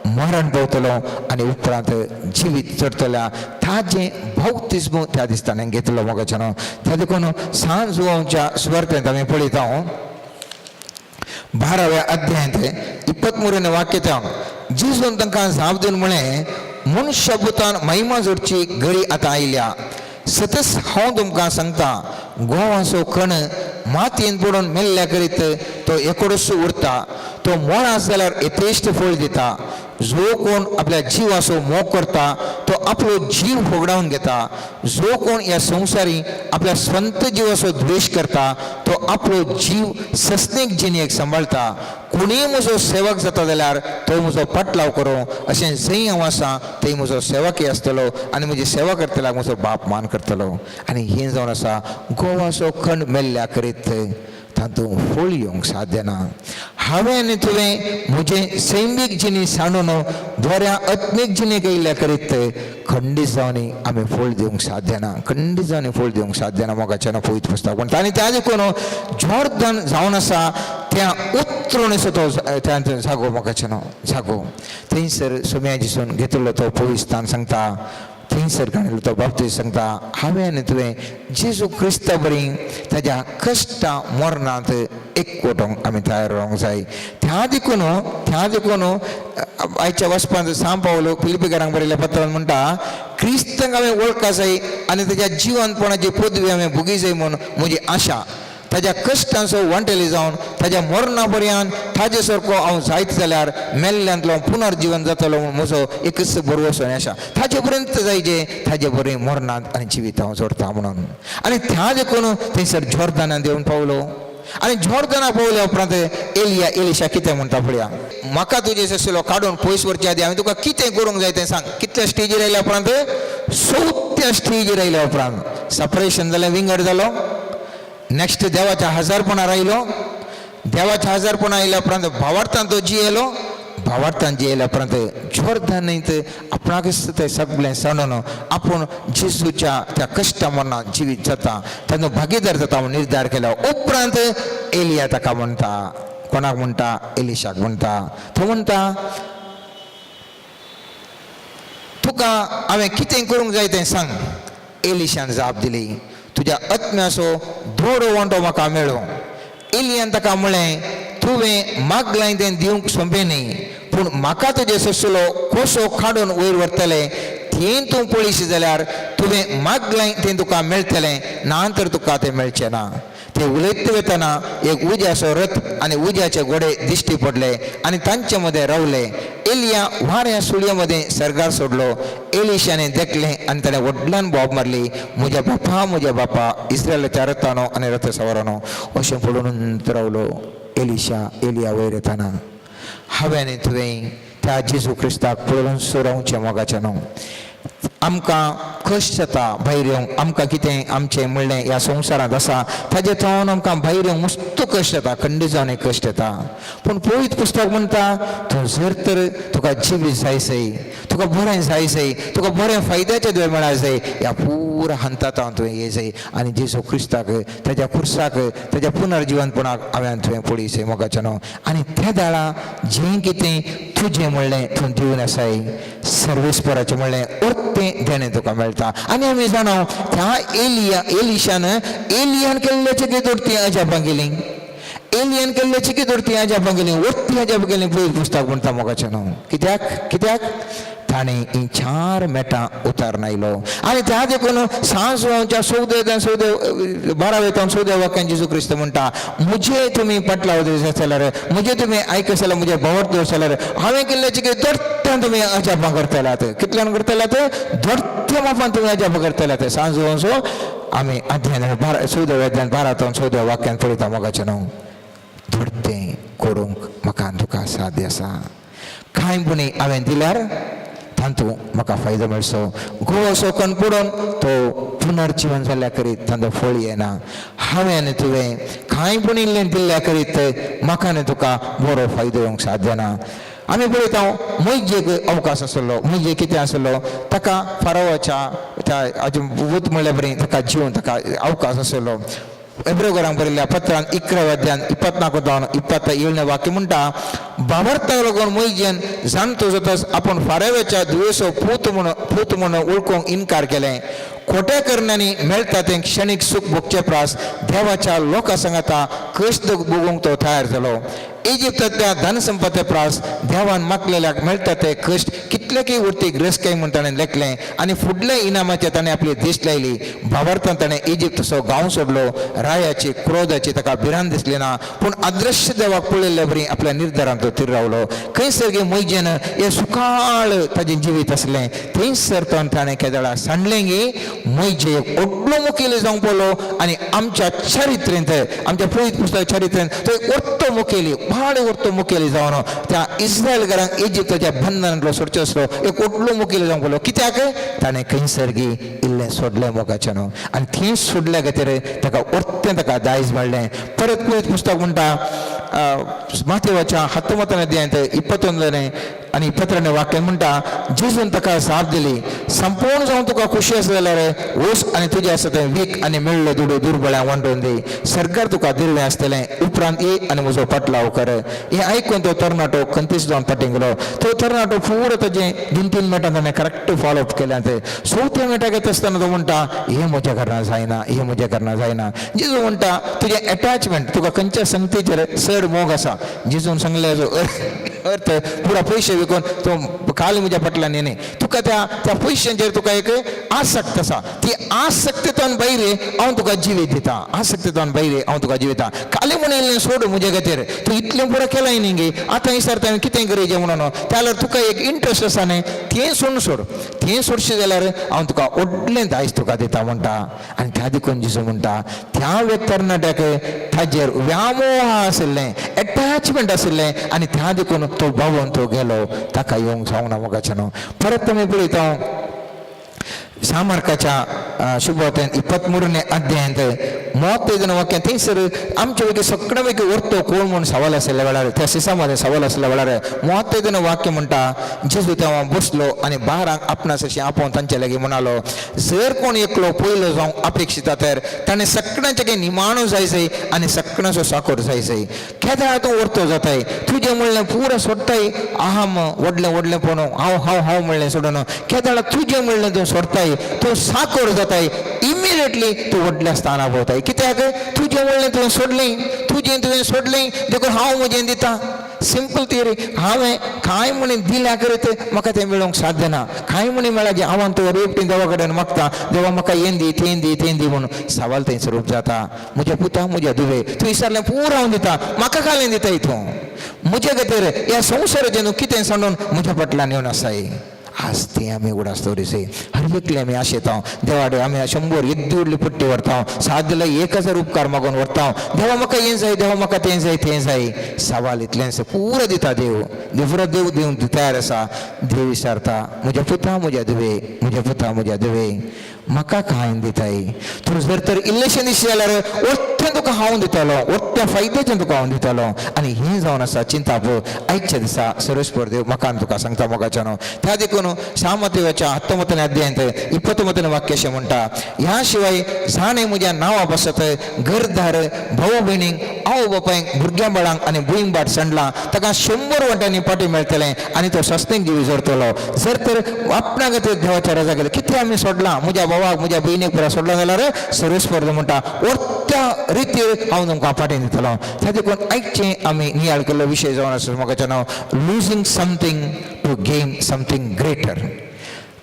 A: मरण पावतलो आनी उपरांत जिवीत चडटल्या ताजें बाप्तिज्म त्या दिसा ताणें घेतलो मोगाचें न्हू. त्या देखून सांज जुवांच्या सुवार्तेंत आमी पळयता, 12व्या अध्यायांत 23ನೇ वाक्य, जेजून तांकां जाप दिवन म्हळें, मनशा पुतान महिमा जोडची घडी आतां आयल्या. सतच हांव तुमकां सांगता, गोवाचो कण मातयेन पडून मेल्ल्या करीत तो एकोडूच उरता. तो मोळा जाल्यार यथेश्ट फळ दिता. जो कोण आपल्या जिवाचो मोग करता तो आपलो जीव होगडावन घेता. जो कोण ह्या संवसारी आपल्या स्वंत जिवाचो द्वेश करता तो आपलो जीव सस्नेक जिणेक सांबाळटा. कोणीय म्हजो सेवक जाता जाल्यार तो म्हजो पाटलाव करूं. अशें जंय हांव आसा थंय म्हजो सेवकय आसतलो आनी म्हजी सेवा करतल्याक म्हजो बाप मान करतलो. आनी हें जावन आसा, गोवाचो खंड मेल्ल्या करीत तातूंत फळ येवंक साध्य ना. हांवें आनी तुवें म्हजें सैमीक जिणी सांडून बऱ्या आत्मीक जिणेक येयल्ल्या करीत खंडीत जावन आमी फळ दिवंक साध्य ना. खंडीत जावन फळ दिवंक साध्य ना मोगाचें ना. पवित्र पुस्तक म्हणटा. आनी त्या देखून जोर्दन जावन आसा त्या उतरून तो त्या जागो मोगाचें न्हू जागो. थंयसर सोम्या जिसून घेतिल्लो तो पवित्र स्थान सांगता, थंयसर काडिल्लो तो बाप्तीज सांगता. हांवें आनी तुवें जेजू क्रिस्ता बरी ताज्या कश्टां मरणांत एकवटोंक आमी तयार रावंक जाय. त्या देखून आयच्या वचपांत सांव पावलो फिलिपीकारांक बरयल्ल्या पत्रान म्हणटा, क्रिस्तांक हांवें वळखा जाय आनी ताज्या जिवनपणाची पदवी हांवें भोगी जाय म्हूण म्हजी आशा. ताज्या कश्टांचो वांटेली जावन ताज्या मरणा पर्यंत ताजे सारको हांव जायत जाल्यार मेल्ल्यांतलो पुनर्जिवन जातलो म्हूण म्हजो एकच भरवसो आनी आशा. ताजे पर्यंत जायचे, ताजे बरें मरणांत आनी जिवीत हांव जोडटा म्हणून. आनी त्या देखून थंयसर जोर्दानान येवन पावलो. आनी जोर्दना पावल्या उपरांत एलिया एलिशा कितें म्हणटा पळया, म्हाका तुजे ससलो काडून पयस व्हरचे आदी हांवें तुका कितें करूंक जाय तें सांग. कितल्या स्टेजीर आयल्या उपरांत? चवथ्या स्टेजीर आयल्या उपरांत. सपरेशन जालें, विंगड जालो. नेक्स्ट देवाच्या हजारपणार आयलो. देवाच्या हजारपणा आयल्या उपरांत भावार्थान तो जियेलो. भावार्थान जियेल्या उपरांत जोर्दन न्हंयत आपणाकच ते सगळें सांडून आपूण जेजूच्या त्या कश्टा मरणात जिवीत जाता, ताजो भागीदार जाता म्हणून निर्धार केलो. उपरांत एलिया ताका म्हणटा, कोणाक म्हणटा? एलिशाक म्हणटा. तो म्हणटा, तुका हांवें कितें करूंक जाय तें सांग. एलिशान जाप दिली, तुज्या आत्म्याचो दोडो वांटो म्हाका मेळो. एलियान ताका म्हळें, तुवें मागलां तें दिवंक सोंपें न्ही, पूण म्हाका तुजे ससलो कसो काडून वयर व्हरतले तें तूं पळयशी जाल्यार तुवें मागलां तें तुका मेळटलें, ना तर तुका तें मेळचें ना. ते उलयत वतना एक उज्याचो रथ आनी उज्याचे घोडे दिश्टी पडले आनी तांचे मदें रावले. एलिया वाऱ्या सुळये मदें सर्गार सोडलो. एलिशाने देखलें आनी ताणें व्हडल्यान बोब मारली, म्हज्या बापा, म्हज्या बापा, इस्रायलाच्या रथानो आनी रथ सवारानो. अशें पडून रावलो एलिशा एलिया वयर येताना. हांवें आनी तुवें त्या जेजू क्रिस्ताक पळोवन रावचें मोगाचें न्हू. आमकां कश्ट जाता भायर येवंक. आमकां कितें आमचें म्हणलें ह्या संवसारांत आसा ताजे थंय आमकां भायर येवंक मस्त कश्ट येता, खंडीत जावन एक कश्ट येता. पूण पवित्र पुस्तक म्हणटा तूं जर तर तुका जिवीत जाय सय, तुका बरें जाय सय, तुका बरें फायद्याचें तुवें मेळा जाय, ह्या पुरा हंतांत तुवें ये जाय आनी जेजू क्रिस्ताक ताज्या खुर्साक ताज्या पुनर्जिवनपणाक हांवें तुवें पळय सय मोगाचें न्हू. आनी त्या दाळा जें कितें तुजें म्हणलें तूं दिवन आसाय सर्वेस्पराचें म्हणलें अर्तें देणें तुका मेळटा. आनी आमी जाणा त्या एलिया एलिशान एलियान केल्ल्याचें कितें ती अजापां केली, एलियन केल्ल्याची कितें ती अजापां केली, वट्टी अजापां केली. पयलीं पुस्तक म्हणटा मोगाचें न्हू. कित्याक कित्याक ताणें ही 4 मेटां उतारून आयलो. आनी त्या देखून सांजवाच्या 14 14 12 14 वाक्यान जेजू क्रिस्त म्हणटा म्हजे तुमी पाटलाव जाल्यार, म्हजे तुमी आयकत जाल्यार, म्हजे भोंवत जाल्यार हांवें केल्ल्याचें कितें दोट्ट्यान तुमी अजापां करतल्यात. कितल्यान करतल्यात? दोट्ट्या मापान तुमी अजापां करतल्यात. सांजवांचो आमी अध्यान 14 अध्यान 12 14 वाक्यान पळयता मोगाचें न्हू. दोडतें करूंक म्हाका तुका साध्य आसा. कांय पुणी हांवें दिल्यार तातूंत म्हाका फायदो मेळचो. घोव असो कण पडून तो पुनर्जिवन जाल्ल्या करीत तांचो फळ येना. हांवें आनी तुवें कांय पूण इल्लें दिल्ल्या करीत म्हाका आनी तुका बरो फायदो येवंक साध्य ना. आमी पळयता मोहिजेक अवकाश आसलो, मोहिजे कितें आसलो ताका फारोवाच्या त्या हाजे भूत म्हणल्या बरी ताका जिवन ताका अवकाश आसलो. एब्रेवरांक बरयल्ल्या पत्रान 11 अध्यान 24 जावन 27 वाक्य म्हणटा बाबरताक लागून मोहिजेन जाणतो जातच आपूण फाराव्याच्या दुयेसो पूत म्हूण वळखूंक इनकार केलें. खोट्या करण्यांनी मेळटा तें क्षणीक सूख भोगचे प्रास देवाच्या लोकां सांगाता कश्ट भोगूंक तो तयार जालो. इजिप्तांतल्या धनसंपत्ती प्रास देवान मागलेल्याक मेळटा ते कश्ट कितले की उरतीक रसकाय म्हूण ताणें लेखलें आनी फुडल्या इनामाचेर ताणें आपली दिश्ट लायली. भावार्थान ताणें इजिप्तसो गांव सोडलो. रायाची क्रोधाची ताका भिरांत दिसली ना, पूण अदृश्य देवाक पळयल्ले बरी आपल्या निर्धारांत तो थीर रावलो. खंयसर गे मोहिजेन हें सुकाळ ताजें जिवीत आसलें थंयसर तो ताणें केदळा सांडलें गे मोहिजे एक व्हडलो मुखेली जावंक पडलो आनी आमच्या चरित्रेंत आमच्या पवित्र पुस्तक चरित्रेंत तो एक व्हडलो मुखेली भाड व्हडलो मुखेली जावन त्या इस्रायल घरांक इजिप्ताच्या बंधनांतलो सोडचो आसलो एक व्हडलो मुखेली जावंक पडलो. कित्याक ताणें खंयसर गी इल्लें सोडलें मोगाचें न्हू. आनी थंय सोडल्या खातीर ताका व्हडतें ताका दायज मेळ्ळें. परत पवित्र पुस्तक म्हणटा मातेवाच्या 19 अध्यायांत 21 आनी 22 वाक्य म्हणटा जेजून ताका जाप दिली संपूर्ण जावन तुका खुशी आसा जाल्यार वच आनी तुजें आसा तें वीक आनी मेळ्ळो दुडू दुर्बळ्यां वांटून दी, सरकार तुका दिल्लें आसतलें, उपरांत ये आनी म्हजो पाटलाव कर. हें आयकून तो तरणाटो खंतीस जावन फाटीं गेलो. तो तरणाटो पुरो ताजें 2-3 मिनटां ताणें करेक्ट फॉलो अप केलें. तें चवथ्या मिनटाक येता आसतना तो म्हणटा हें म्हज्या घरा जायना, हें म्हज्या घरा जायना. जेजू म्हणटा तुजें एटॅचमेंट तुका खंयच्या संगतीचेर चड मोग आसा. जेजून सांगलें अर्थ पुरा पयशे विकून तो खाली म्हज्या फाटल्यान न्ही, तुका त्या त्या पयशांचेर तुका एक आसक्त आसा, ती आसक्तेंतल्यान भायर हांव तुका जिवीत दिता, आसक्तेंतल्यान भायर हांव तुका जिविता. खाली म्हूण इल्लें सोड म्हजे खातीर, तूं इतलें पुरो केलाय न्ही गे, आतां विचारता हांवें कितें करचें म्हणून, जाल्यार तुका एक इंट्रस्ट आसा न्ही तें सोडून सोड, तें सोडशें जाल्यार हांव तुका व्हडलें दायज तुका दिता म्हणटा. आनी त्या देखून जेजू म्हणटा त्या तरणाट्याक ताजेर व्यामोह आशिल्लें, एटॅचमेंट आशिल्लें आनी त्या देखून तो बावून तो गेलो, ताका येवंक जावना मोगाचें न्हू. परत तुमी पळयता सामार्काच्या शुभवार्तेन 23 अध्यायांत 35 वाक्यां थंयसर आमचे पैकी सगळे पैकी व्हरतो कोण म्हूण सवाल आशिल्ल्या वेळार त्या सिसा मध्ये सवाल आशिल्ल्या वेळार 35 वाक्य म्हणटा जेजू तेव्हा बसलो आनी बारांक आपणास अशें आपोवन तांचे लागीं म्हणालो जर कोण एकलो पयलो जावंक अपेक्षिता तर ताणें सगळ्यांचे काही निमाणो जाय जाय आनी सगळ्यांचो साकोर जाय जाय. केदाळ तूं व्हरतो जाताय, तुजें म्हणलें पुरो सोडटाय, अहम व्हडलें व्हडलें पण हांव हांव हांव म्हणलें सोडून केदाळ तुजें म्हणलें तूं सोडटाय, तूं साकोर जाताय, इमिडिएटली तूं व्हडल्या स्थानार पावताय. कित्याक तुजें म्हणलें तुवें सोडलें, तुजें तुवें सोडलें देखून हांव म्हजें दिता. Simple theory. हांवें कांय म्हणी दिल्या करीत म्हाका तें मेळोवंक साध्य ना. कांय म्हणी मेळ्ळा हांव तो रेपटी देवा कडेन मागता, देवा म्हाका हें दी तें दी तें दी म्हणून सवाल थंयसर रूप जाता. म्हज्या पुता म्हज्या दुवे तूं विचारलें पुरो हांव दिता, म्हाका कालें दिता तूं म्हजे खातीर ह्या संवसाराचें न्हू कितें सांडून म्हज्या फाटल्यान येवन आसाय. आज तें आमी उगडास दवरिसे. हर एकले आमी आशेता देवाडे. आमी 100 येद्दी व्हडली पट्टी व्हरता, सात दिला 1000 उपकार मागून व्हरता. देवा म्हाका हें जाय, देवा म्हाका तें जाय, तें जाय. सवाल इतलेंच, पुरो दिता देव. देवरो देव दिवंक तयार आसा. देव विचारता, म्हज्या पुता, म्हज्या धुवे, म्हज्या पुता, म्हज्या धुवे, म्हाका कांय दिताय तूं? जर तर इल्लेशें दिसलें जाल्यार वट्टें तुका हांव दितलो, वट्ट्या फायद्याचें तुका हांव दितलो. आनी हें जावन आसा चिंताप. आयच्या दिसा सर्वेस्पर देव म्हाका आनी तुका सांगता मोगाच्यानो. त्या देखून सामतेवाच्या 19ನೇ अध्यायांत 29ನೇ वाक्य अशें म्हणटा, ह्या शिवाय जाणें म्हज्या नांवा पासत घरदार, भाऊ भयणींक, आवय बापायक, भुरग्यां बाळांक आनी भूंय भाट सांडलां, ताका 100 वांट्यांनी फाटी मेळटलें आनी तो सस्तेक जिवी जोडटलो. जर तर आपणा खातीर देवाच्या राजा खातीर कितें आमी सोडलां, म्हज्या भावाक, म्हज्या भयणीक पुरा सोडलां जाल्यार सर्वेस्पर म्हणटा, वट्ट्या रितीर हांव तुमकां फाटी दितलो. त्या देखून आयचें आमी नियाळ केल्लो विशय जावन आसा म्हाका नांव, losing something to gain something greater.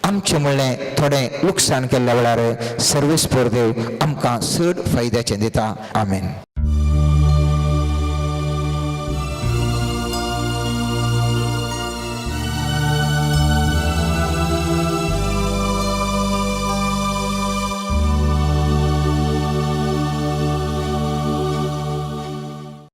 A: आमचें म्हणलें थोडें लुकसाण केल्ल्या वेळार सर्वेस्पर देव आमकां चड फायद्याचें दिता. आमेन.